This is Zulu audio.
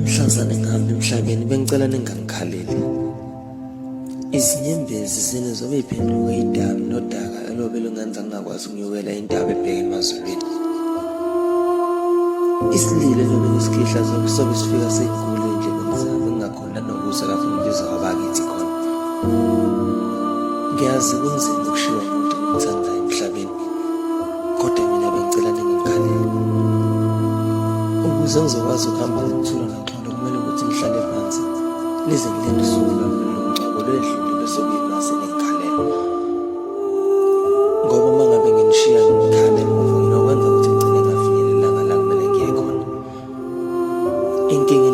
Mhlazane ngihamba emhlabeni bengicela ningangikhaleli. Izinyembezi zenu zobe iphenduka idami nodaka elobe lungenza ngingakwazi ukunyukela intaba ebheke emazulwini. Isililo elobe ngisikhihla zobe sobe sifika sengigula ey'ndlebeni zami ngingakhoni nanokuza lapho ngibiza abakithi khona. Ngiyazi kunzima ukushiya umuntu engimthandayo emhlabeni. Kodwa mina bengicela ningikhalele. Ukuze ngizokwazi ukuhamba ngokuthula noxolo kumele ukuthi ngihlale phansi nize ngilinde usuku lwami lomngcwabo lwedlule bese kuyimase ningikhalela. Ngoba uma ngabe nginishiya ngikhala emuva nginokwenza ukuthi ngigcine ngafinyelelanga la kumele ngiye khona. Inkinga